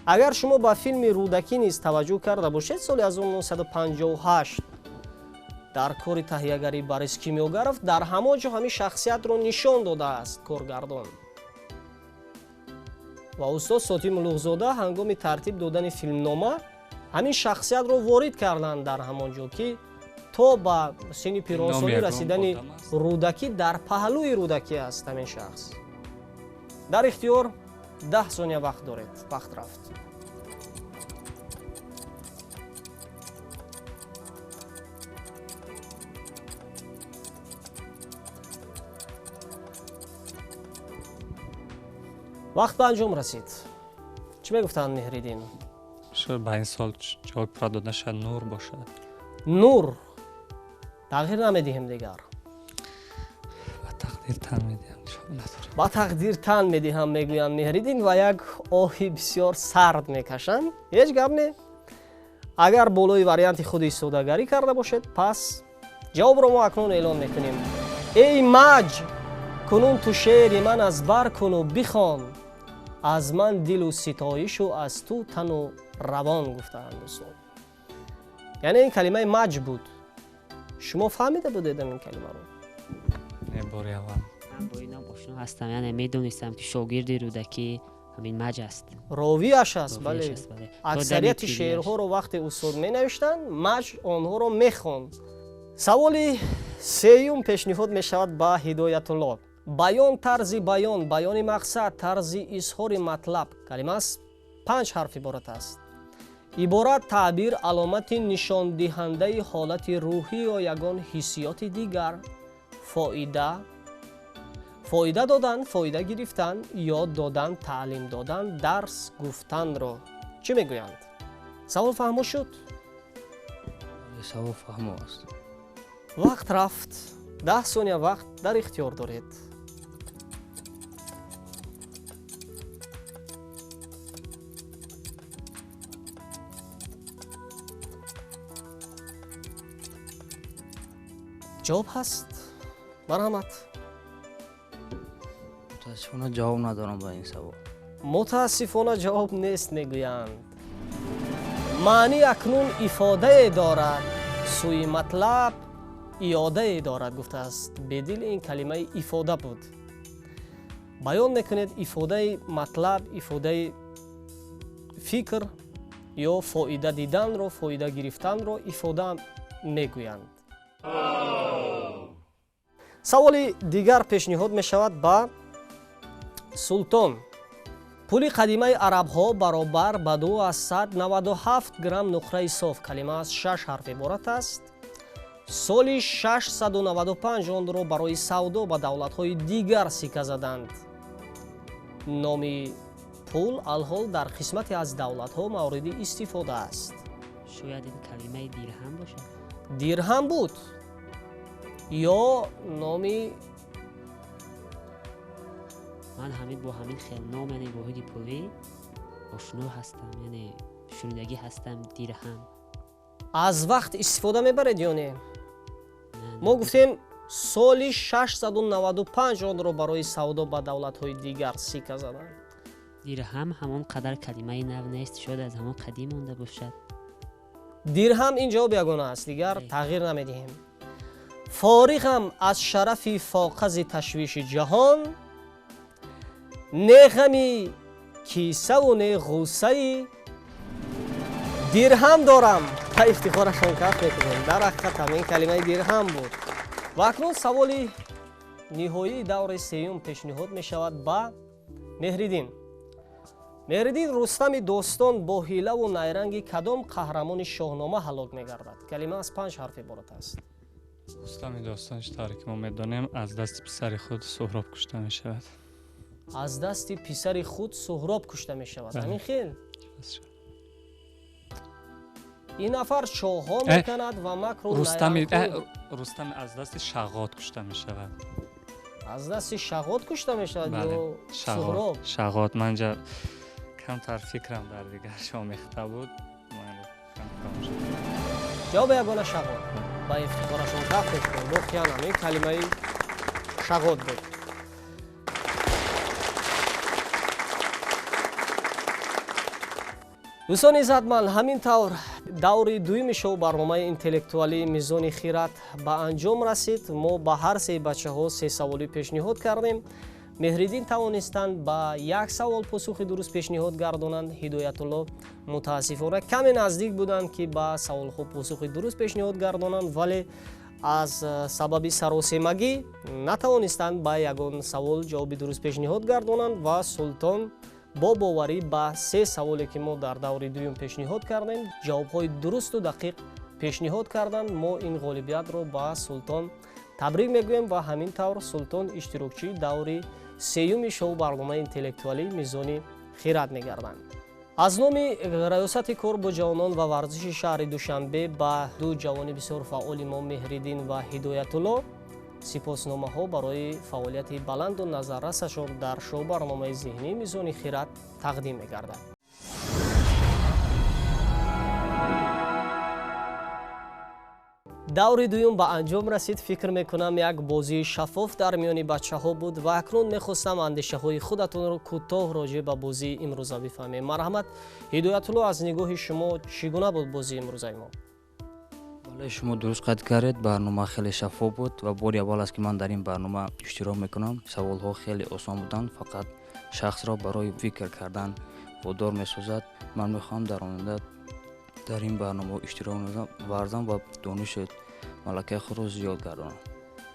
Speaker 1: Агар шумо ба филми Рӯдакӣ низ таваҷҷӯҳ карда бошед, соли 1958 дар кори таҳиягарии Борис Кимёгаров дар ҳамон ҷо ҳамин шахсиятро нишон додааст коргардон. Ва устод Сотим Улуғзода ҳангоми тартиб додани филмнома ҳамин шахсиятро ворид карданд дар ҳамон ҷо, ки то ба синни пиронсолӣ расидани Рӯдакӣ дар паҳлӯи Рӯдакӣ аст ҳамин шахс. Дар ихтиёр 10 сония вақт доред. Вақт рафт. Вақт ба анҷом расид. Чӣ мегуфтанд Меҳриддин?
Speaker 2: Шояд ба ин савол ҷавоб пурра дода шавад, нур бошад.
Speaker 1: Нур. Тағйир намедиҳем дигар.
Speaker 2: Ба тақдир тан медиҳам, ҷавоб надорам.
Speaker 1: Ба тақдир тан медиҳам, мегӯянд Меҳриддин ва як оҳи бисёр сард мекашанд. Ҳеҷ гап не. Агар болои варианти худ истодагарӣ карда бошед, пас ҷавобро мо акнун эълон мекунем. Эй маҷ, кунун ту шеъри ман аз бар куну бихон, аз ман дилу ситоишу аз ту тану равон, гуфтаанд дӯстон. Яъне ин калимаи маҷ буд. Шумо фаҳмида будед ин калимаро?
Speaker 2: Не, бори аввал.
Speaker 3: Ман бо ин ном ошно ҳастам, яъне медонистам ки шогирди Рӯдакӣ ҳамин маҷ аст.
Speaker 1: Ровиаш аст, бале. Аксарияти шеърҳоро вақте устод менавиштанд, маҷ онҳоро мехонд. Саволи сеюм пешниҳод мешавад ба Ҳидоятулло. Баён, тарзи баён, баёни мақсад, тарзи изҳори матлаб. Калима аз 5 ҳарф иборат аст. Иборат, таъбир, аломати нишондиҳандаи ҳолати рӯҳӣ ё ягон ҳиссиёти дигар. Фоида, фоида додан, фоида гирифтан, ёд додан, таълим додан, дарс гуфтанро чӣ мегӯянд? Савол фаҳмо шуд?
Speaker 4: Савол фаҳмо аст.
Speaker 1: Вақт рафт. 10 сония вақт дар ихтиёр доред. Ҷавоб ҳаст? Марҳамат.
Speaker 4: Мутаассифона ҷавоб надорам ба ин савол.
Speaker 1: Мутаассифона ҷавоб нест, мегӯянд. Маъни акнун ифодае дорад, сӯи матлаб иёдае дорад, гуфтааст Бедил. Ин калимаи ифода буд. Баён мекунед ифодаи матлаб, ифодаи фикр ё фоида диданро, фоида гирифтанро ифода мегӯянд. Саволи дигар пешниҳод мешавад ба Султон. Пули қадимаи арабҳо баробар ба 297 грамм нуқраи соф. Калима аз 6 ҳарф иборат аст. Соли 695 онро барои савдо ба давлатҳои дигар сика заданд. Номи пул алҳол дар қисмате аз давлатҳо мавриди истифода аст.
Speaker 3: Шояд ин калимаи дирҳам бошад?
Speaker 1: Дирҳам буд ё номи
Speaker 3: ман ҳамин бо ҳамин хел ном, яъне воҳиди пулӣ ошно ҳастам, яъне шунидагӣ ҳастам дирҳам.
Speaker 1: Аз вақт истифода мебаред ё не? Мо гуфтем соли 695 онро барои савдо ба давлатҳои дигар сика заданд.
Speaker 3: Дирҳам ҳамон қадар калимаи нав нест, шояд аз ҳамон қадим монда бошад.
Speaker 1: Дирҳам ин ҷавоб ягона аст, дигар тағйир намедиҳем. Фориғам аз шарафи фоқази ташвиши ҷаҳон, не ғами кисаву не ғуссаи дирҳам дорам. Ба ифтихорашон каф мекунем. Дар ҳақиқат ҳам ин калимаи дирҳам буд. Ва акнун саволи ниҳоии даври сеюм пешниҳод мешавад ба Меҳриддин. Меҳриддин, Рустами достон бо ҳилаву найранги кадом қаҳрамони шоҳнома ҳалок мегардад? Калима аз 5 ҳарф иборат аст.
Speaker 2: Рустами достон, чӣ тавре ки мо медонем, аз дасти писари худ Суҳроб кушта мешавад.
Speaker 1: Аз дасти писари худ Суҳроб кушта мешавад. Ҳамин хел? Ин нафар чоҳҳо меканад ва макру
Speaker 2: Рустам аз дасти Шағғот кушта мешавад.
Speaker 1: Аз дасти Шағғот кушта мешавад ё Суҳроб?
Speaker 2: Шағғот. Ман ҷа камтар фикрам дар дигар омехта буд.
Speaker 1: Ҷавоби ягона Шағғот. Ба ифтихорашон каф мекунем. Воқеан ҳам ин калимаи Шағғот буд. Дӯстони иззатманд, ҳамин тавр даври дуюми шоу барномаи интеллектуалии Мизони хират ба анҷом расид. Мо ба ҳар се бачаҳо 3 саволӣ пешниҳод кардем. Меҳриддин тавонистанд ба як савол посухи дуруст пешниҳод гардонанд. Ҳидоятулло мутаассифона каме наздик буданд, ки ба саволҳо посухи дуруст пешниҳод гардонанд, вале аз сабаби саросемагӣ натавонистанд ба ягон савол ҷавоби дуруст пешниҳод гардонанд ва Султон бо боварӣ ба 3 саволе, ки мо дар даври дуюм пешниҳод кардем, ҷавобҳои дурусту дақиқ пешниҳод карданд. Мо ин ғолибиятро ба Султон табрик мегӯем ва ҳамин тавр Султон иштирокчии даври Сеюми шоу барномаи интеллектуалии Мизони хирад мегарданд. Аз номи раёсати кор бо ҷавонон ва варзиши шаҳри Душанбе ба ду ҷавони бисёр фаъоли мо, Меҳриддин ва Ҳидоятулло, сипосномаҳо барои фаъолияти баланду назаррасашон дар шоу барномаи зеҳнии Мизони хирад тақдим мегардад. Даври дуюм ба анҷом расид. Фикр мекунам, як бозии шаффоф дар миёни бачаҳо буд ва акнун мехостам андешаҳои худатонро кӯтоҳ роҷеъ ба бозии имрӯза бифаҳмем. Марҳамат, Ҳидоятулло, аз нигоҳи шумо чӣ гуна буд бозии имрӯзаи мо?
Speaker 4: Бале, шумо дуруст қайд кардед, барнома хеле шаффоф буд ва бори аввал аст, ки ман дар ин барнома иштирок мекунам. Саволҳо хеле осон буданд, фақат шахсро барои фикр кардан водор месозад. Ман мехоҳам дар оянда дар ин барномаҳо иштирок варзам ва донишу малакаи худро зиёд гардонам.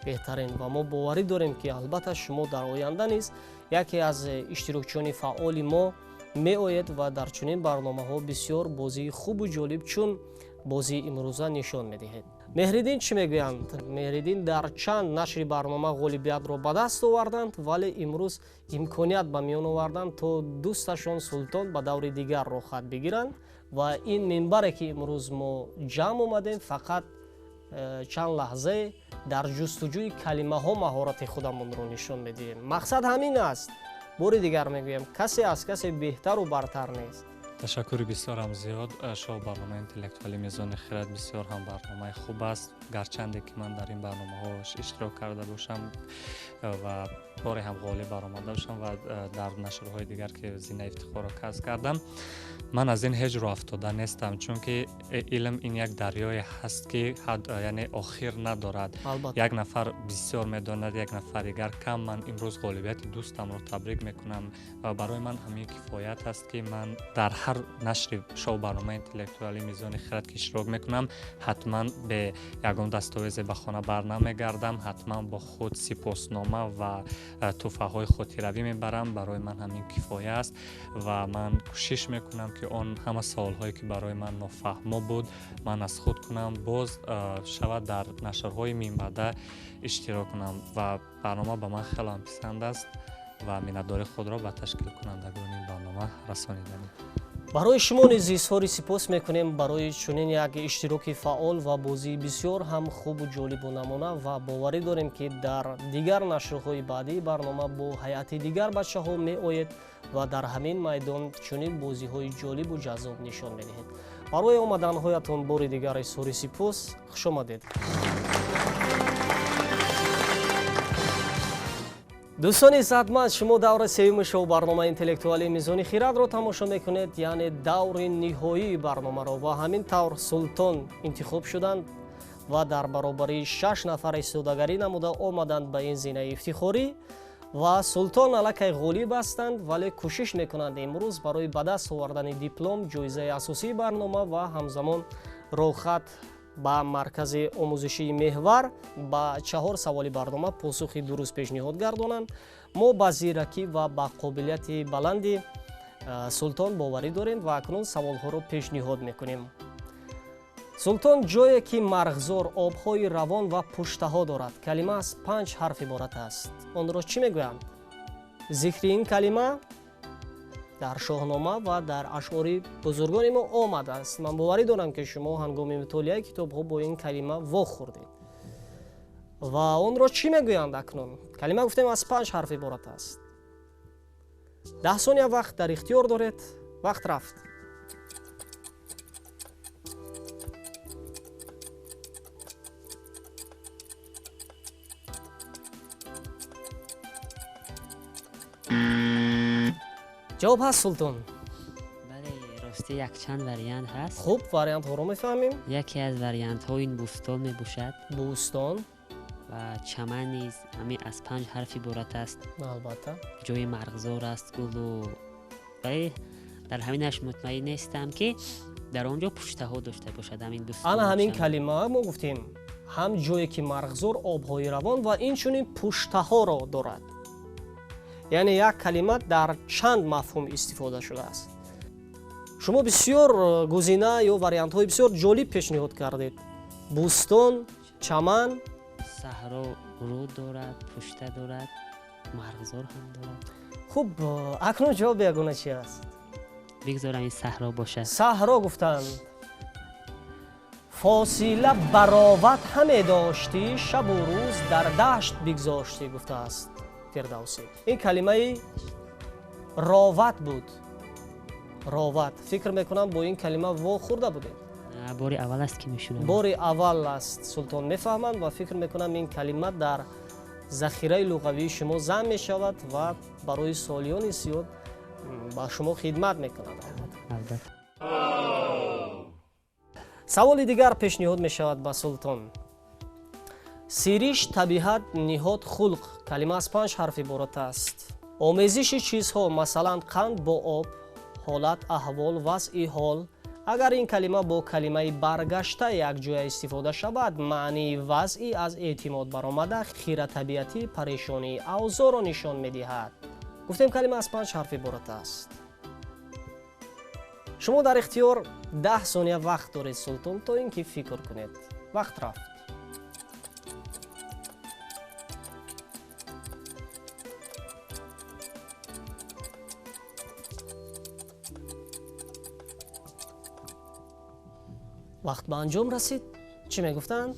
Speaker 1: Беҳтарин, ва мо боварӣ дорем, ки албатта шумо дар оянда низ яке аз иштирокчиёни фаъоли мо меоед ва дар чунин барномаҳо бисёр бозии хубу ҷолиб, чун бозии имрӯза, нишон медиҳед. Меҳриддин чӣ мегӯянд? Меҳриддин дар чанд нашри барнома ғолибиятро ба даст оварданд, вале имрӯз имконият ба миён оварданд, то дӯсташон Султон ба даври дигар роҳхат бигиранд. Ва ин минбаре, ки имрӯз мо ҷамъ омадем, фақат чанд лаҳзае дар ҷустуҷӯи калимаҳо маҳорати худамонро нишон медиҳем. Мақсад ҳамин аст. Бори дигар мегӯям, касе аз касе беҳтару бартар нест.
Speaker 2: Ташаккури бисёрам зиёд. Шоу барномаи интеллектуали Мизони хирад бисёр ҳам барномаи хуб аст. Гарчанде ки ман дар ин барномаҳо иштирок карда бошам ва боре ҳам ғолиб баромада бошам ва дар нашрҳои дигар ки зинаи ифтихорро касб кардам, ман аз ин ҳеҷ роҳ афтода нестам, чунки илм ин як дарёе ҳаст, ки яъне охир надорад. Як нафар бисёр медонад, як нафар дигар кам. Ман имрӯз ғолибияти дӯстамро табрик мекунам ва барои ман ҳамин кифоят аст, ки ман дар ҳар нашри шоу барномаи интеллектуали Мизони хирад ки иштирок мекунам, ҳатман бе ягон дастовезе ба хона бар намегардам, ҳатман бо худ сипоснома ва тӯҳфаҳои хотиравӣ мебарам. Барои ман ҳамин кифоя аст ва ман кӯшиш мекунам, ки он ҳама саволҳое, ки барои ман нофаҳмо буд, ман аз худ кунам, боз шавад дар нашрҳои минбаъда иштирок кунам. Ва барнома ба ман хеле писанд аст ва миннатдории худро ба ташкилкунандагони ин барнома расониданем.
Speaker 1: Барои шумо низ изҳори сипос мекунем барои чунин як иштироки фаъол ва бозии бисёр ҳам хубу ҷолибу намуна, ва боварӣ дорем, ки дар дигар нашрҳои баъдии барнома бо ҳайати дигар бачаҳо меоед ва дар ҳамин майдон чунин бозиҳои ҷолибу ҷаззоб нишон медиҳед. Барои омаданҳоятон бори дигар изҳори сипос. Хушомадед. Дӯстони иззатманд, шумо даври сеюми шоу барномаи интеллектуалии Мизони хирадро тамошо мекунед, яъне даври ниҳоии барномаро. Ва ҳамин тавр Султон интихоб шуданд ва дар баробари шаш нафар истодагарӣ намуда омаданд ба ин зинаи ифтихорӣ. Ва Султон аллакай ғолиб ҳастанд, вале кӯшиш мекунанд имрӯз барои ба даст овардани диплом, ҷоизаи асосии барнома ва ҳамзамон роҳхат ба маркази омӯзишии Меҳвар ба чаҳор саволи барнома посухи дуруст пешниҳод гардонанд. Мо ба зиракӣ ва ба қобилияти баланди Султон боварӣ дорем ва акнун саволҳоро пешниҳод мекунем. Султон, ҷое ки марғзор, обҳои равон ва пуштаҳо дорад, калима аз панҷ ҳарф иборат аст, онро чӣ мегӯянд? Зикри ин калима дар Шоҳнома ва дар ашъори бузургони мо омадааст. Ман боварӣ дорам, ки шумо ҳангоми мутолиаи китобҳо бо ин калима вохӯрдед. Ва онро чӣ мегӯянд акнун? Калима, гуфтем, аз панҷ ҳарф иборат аст. 10 сония вақт дар ихтиёр доред. Вақт рафт. Ҷавоб ҳаст, Султон?
Speaker 3: Бале, рости якчанд вариант ҳаст.
Speaker 1: Хуб, вариантҳоро мефаҳмем.
Speaker 3: Яке аз вариантҳо ин бӯстон мебошад.
Speaker 1: Бӯстон.
Speaker 3: Ва чаман низ ҳамин аз панҷ ҳарф иборат аст.
Speaker 1: Албатта.
Speaker 3: Ҷои марғзор аст, гулу, вале дар ҳаминаш мутмаин нестам, ки дар он ҷо пуштаҳо дошта бошад ҳамин бӯстон.
Speaker 1: Ана ҳамин калима, мо гуфтем, ҳам ҷое ки марғзор, обҳои равон ва инчунин пуштаҳоро дорад, яъне як калима дар чанд мафҳум истифода шудааст. Шумо бисёр гузина ё вариантҳои бисёр ҷолиб пешниҳод кардед: бӯстон, чаман.
Speaker 3: Саҳро, руд дорад, пушта дорад. Марғзор ҳам дорад.
Speaker 1: Хуб, акнун ҷавоби ягона чи аст?
Speaker 3: Бигзорам ин саҳро бошад.
Speaker 1: Саҳро гуфтанд. Фосила бароват ҳаме доштӣ, шабу рӯз дар дашт бигзоштӣ, гуфтааст Фирдавсӣ. Ин калимаи роват буд. Роват. Фикр мекунам, бо ин калима вохӯрда будед.
Speaker 3: Бори аввал аст, ки мешунавам.
Speaker 1: Бори аввал аст, Султон мефаҳманд, ва фикр мекунам, ин калима дар захираи луғавии шумо зам мешавад ва барои солиёни зиёд ба шумо хидмат мекунад.
Speaker 3: Албатта.
Speaker 1: Саволи дигар пешниҳод мешавад ба Султон. Сириш, табиат, ниҳод, хулқ. Калима аз панҷ ҳарф иборат аст. Омезиши чизҳо, масалан, қанд бо об, ҳолат, аҳвол, вазъи ҳол. Агар ин калима бо калимаи баргашта якҷоя истифода шавад, маънии вазъи аз эътимод баромада, хиратабиатӣ, парешонии авзоро нишон медиҳад. Гуфтем, калима аз панҷ ҳарф иборат аст. Шумо дар ихтиёр 10 сония вақт доред, Султон, то ин ки фикр кунед. Вақт рафт. Вақт ба анҷом расид. Чӣ мегуфтанд?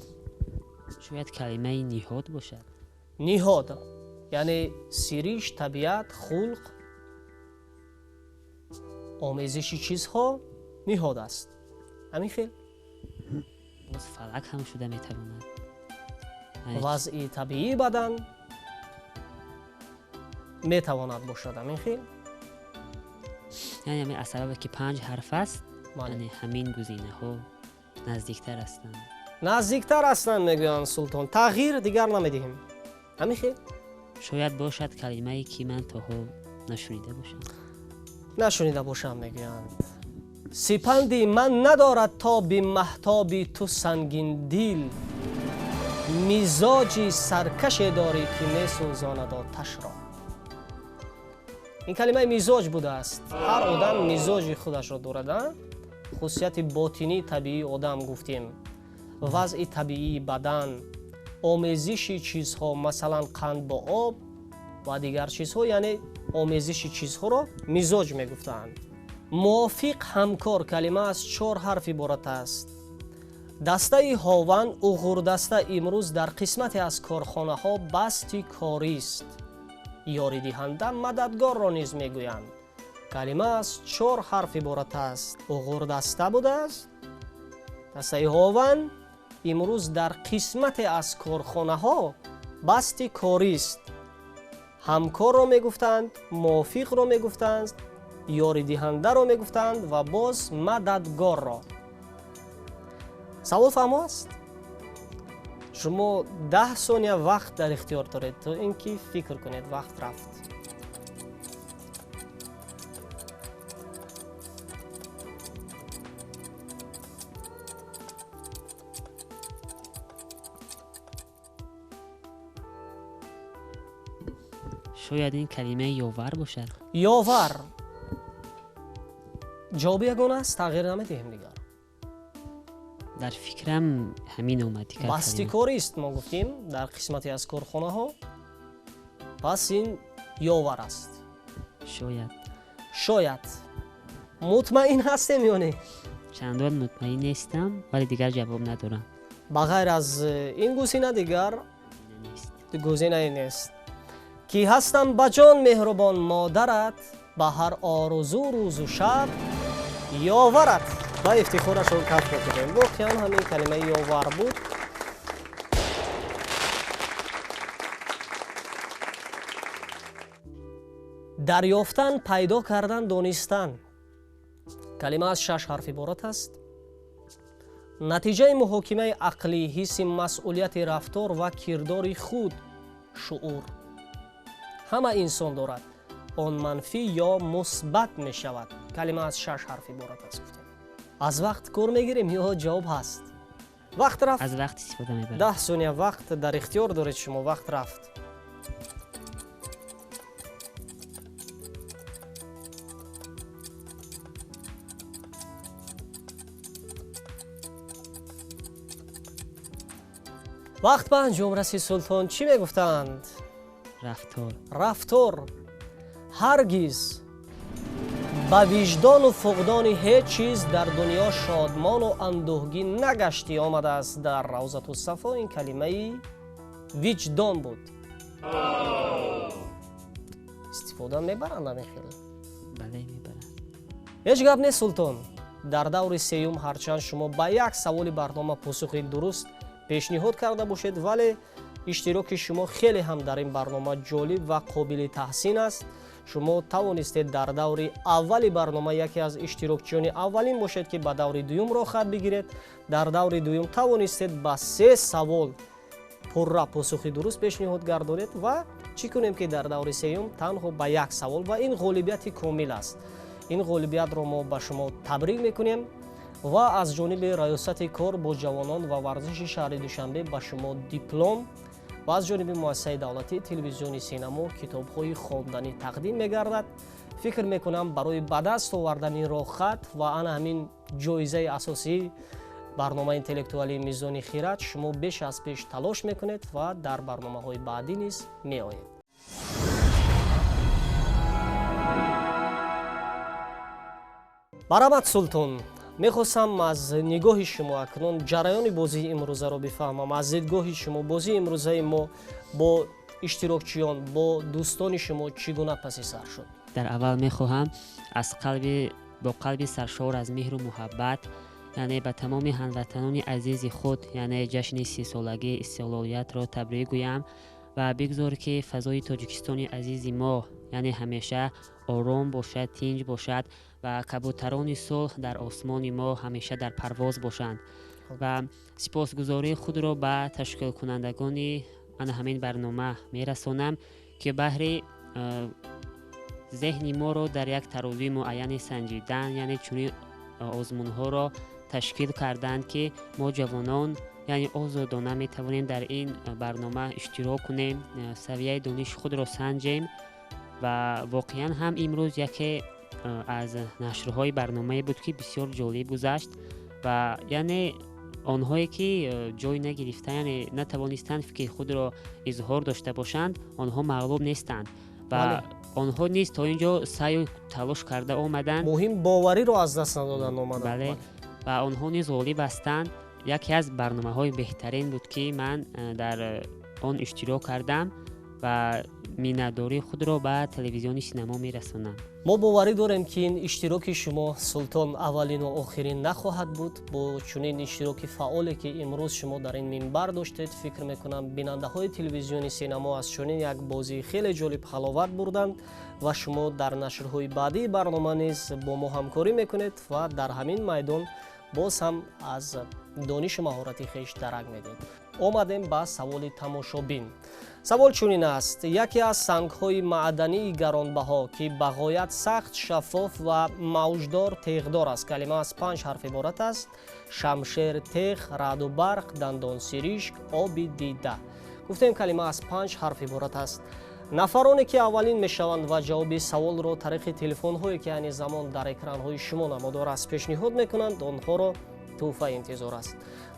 Speaker 3: Шояд калимаи ниҳод бошад.
Speaker 1: Ниҳод, яъне сириш, табиат, хулқ, омезиши чизҳо ниҳод аст. Ҳамин хел?
Speaker 3: Боз фалак ҳам шуда метавонад.
Speaker 1: Вазъи табиии бадан метавонад бошад, ҳамин хел?
Speaker 3: Яъне аз сабабе ки панҷ ҳарф аст, яъне ҳамин гузинаҳо наздиктар ҳастанд.
Speaker 1: Наздиктар ҳастанд, мегӯянд Султон. Тағйир дигар намедиҳем. Ҳамин хел?
Speaker 3: Шояд бошад калимае, ки ман то ҳол нашунида бошам.
Speaker 1: Нашунида бошам, мегӯянд. Сипанди ман надорад тоби маҳтоби ту сангиндил, мизоҷи саркаше дорӣ, ки месӯзонад оташро. Ин калимаи мизоҷ будааст. Ҳар одам мизоҷи худашро дорад, а? Хусусияти ботинии табиии одам гуфтем, вазъи табиии бадан, омезиши чизҳо, масалан, қанд бо об ва дигар чизҳо, яъне омезиши чизҳоро мизоҷ мегуфтаанд. Мувофиқ, ҳамкор. Калима аз чор ҳарф иборат аст. Дастаи ҳован, уғурдаста имрӯз дар қисмате аз корхонаҳо басти корист. Ёридиҳанда, мададгорро низ мегӯянд. Калима аз чор ҳарф иборат аст. Уғурдаста будааст. Дастаи ҳован имрӯз дар қисмате аз корхонаҳо басти корист. Ҳамкорро мегуфтанд, мувофиқро мегуфтанд, ёридиҳандаро мегуфтанд ва боз мададгорро. Савол фаҳмо аст? Шумо 10 сония вақт дар ихтиёр доред, то ин ки фикр кунед. Вақт рафт.
Speaker 3: Шояд ин калимаи ёвар бошад.
Speaker 1: Ёвар ҷавоби ягона аст, тағйир намедиҳем дигар.
Speaker 3: Дар фикрам ҳамин омад. Дигар
Speaker 1: басти корист, мо гуфтем, дар қисмате аз корхонаҳо, пас ин ёвар аст.
Speaker 3: Шояд.
Speaker 1: Шояд. Мутмаин ҳастем ё не?
Speaker 3: Чандон мутмаин нестам, вале дигар ҷавоб надорам.
Speaker 1: Ба ғайр аз ин гузина дигар гузинае нест. Ки ҳастам ба ҷон меҳрубон модарат, ба ҳар орзу рӯзу шаб ёварат. Ба ифтихорашон каф мекунем. Воқеан ҳамин калимаи ёвар буд. Дарёфтан, пайдо кардан, донистан. Калима аз шаш ҳарф иборат аст. Натиҷаи муҳокимаи ақлӣ, ҳисси масъулияти рафтор ва кирдори худ, шуур. Ҳама инсон дорад. Он манфӣ ё мусбат мешавад. Калима аз шаш ҳарф иборат аст, гуфтем. Аз вақт кор мегирем ё ҷавоб ҳаст? Вақт рафт.
Speaker 3: Аз вақт истифода мебарем.
Speaker 1: 10 сония вақт дар ихтиёр доред шумо. Вақт рафт. Вақт ба анҷом расид, Султон. Чӣ мегуфтанд?
Speaker 3: Рафтор.
Speaker 1: Рафтор. Ҳаргиз ба виҷдону фуқдони ҳеҷ чиз дар дунё шодмону андӯҳгин нагаштӣ омадааст дар Равзату Сафо. Ин калимаи виҷдон буд. Истифода мебаранд ҳамин хел?
Speaker 3: Бале, мебаранд.
Speaker 1: Ҳеҷ гап нест, Султон. Дар даври сеюм ҳарчанд шумо ба як саволи барнома посухи дуруст пешниҳод карда бошед, вале иштироки шумо хеле ҳам дар ин барнома ҷолиб ва қобили таҳсин аст. Шумо тавонистед дар даври аввали барнома яке аз иштирокчиёни аввалин бошед, ки ба даври дуюм роҳхат бигиред. Дар даври дуюм тавонистед ба се савол пурра посухи дуруст пешниҳод гардонед ва чӣ кунем, ки дар даври сеюм танҳо ба як савол, ва ин ғолибияти комил аст. Ин ғолибиятро мо ба шумо табрик мекунем ва аз ҷониби Раёсати кор бо ҷавонон ва варзиши шаҳри Душанбе ба шумо диплом ва аз ҷониби муассисаи давлатии телевизиони Синамо китобҳои хонданӣ тақдим мегардад. Фикр мекунам, барои ба даст овардани роҳхат ва ана ҳамин ҷоизаи асосии барномаи интеллектуалии Мизони хирад шумо беш аз пеш талош мекунед ва дар барномаҳои баъдӣ низ меоед. Барамад, Султон. Мехостам аз нигоҳи шумо акнун ҷараёни бозии имрӯзаро бифаҳмам. Аз дидгоҳи шумо бозии имрӯзаи мо бо иштирокчиён, бо дӯстони шумо чӣ гуна паси сар шуд?
Speaker 3: Дар аввал мехоҳам аз қалби бо қалби саршор аз меҳру муҳаббат, яъне ба тамоми ҳамватанони азизи худ, яъне ҷашни 30-солагии истиқлолиятро табрик гӯям ва бигзор, ки фазои Тоҷикистони азизи мо, яъне ҳамеша ором бошад, тинҷ бошад ва кабутарони сулҳ дар осмони мо ҳамеша дар парвоз бошанд. Ва сипосгузории худро ба ташкилкунандагони ана ҳамин барнома мерасонам, ки баҳри зеҳни моро дар як тарозуи муайяне санҷидан, яъне чунин озмунҳоро ташкил карданд, ки мо ҷавонон, яъне озодона метавонем дар ин барнома иштирок кунем, савияи дониши худро санҷем. Ва воқеан ҳам имрӯз яке аз нашрҳои барномае буд, ки бисёр ҷолиб гузашт ва яъне онҳое ки ҷой нагирифта, яъне натавонистанд фикри худро изҳор дошта бошанд, онҳо мағлуб нестанд ва онҳо низ то ин ҷо саъю талош карда омаданд.
Speaker 1: Муҳим бовариро аз даст надодан омаданд.
Speaker 3: Бале, ва онҳо низ ғолиб ҳастанд. Яке аз барномаҳои беҳтарин буд, ки ман дар он иштирок кардам ва миннатдории худро ба телевизиони Синамо мерасонам.
Speaker 1: Мо боварӣ дорем, ки ин иштироки шумо, Султон, аввалину охирин нахоҳад буд. Бо чунин иштироки фаъоле, ки имрӯз шумо дар ин минбар доштед, фикр мекунам, бинандаҳои телевизиони Синамо аз чунин як бозии хеле ҷолиб ҳаловат бурданд ва шумо дар нашрҳои баъдии барнома низ бо мо ҳамкорӣ мекунед ва дар ҳамин майдон боз ҳам аз донишу маҳорати хеш дарак медиҳед. Омадем ба саволи тамошобин. Савол чунин аст: яке аз сангҳои маъдании гаронбаҳо, ки ба ғоят сахт, шаффоф ва мавҷдор теғдор аст. Калима аз панҷ ҳарф иборат аст: шамшер, теғ, раъду барқ, дандонсиришк, оби дида. Гуфтем, калима аз панҷ ҳарф иборат аст. Нафароне ки аввалин мешаванд ва ҷавоби саволро тариқи телефонҳое, ки айни замон дар экранҳои шумо намудор аст, пешниҳод мекунанд, онҳоро тӯҳфа интизор аст.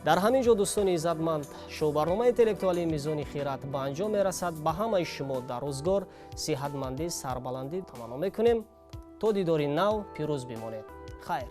Speaker 1: Дар ҳамин ҷо, дӯстони иззатманд, шоу-барномаи интеллектуалии Мизони хират ба анҷом мерасад. Ба ҳамаи шумо дар рӯзгор сиҳатмандӣ, сарбаландӣ таманно мекунем. То дидори нав пирӯз бимонед. Хайр.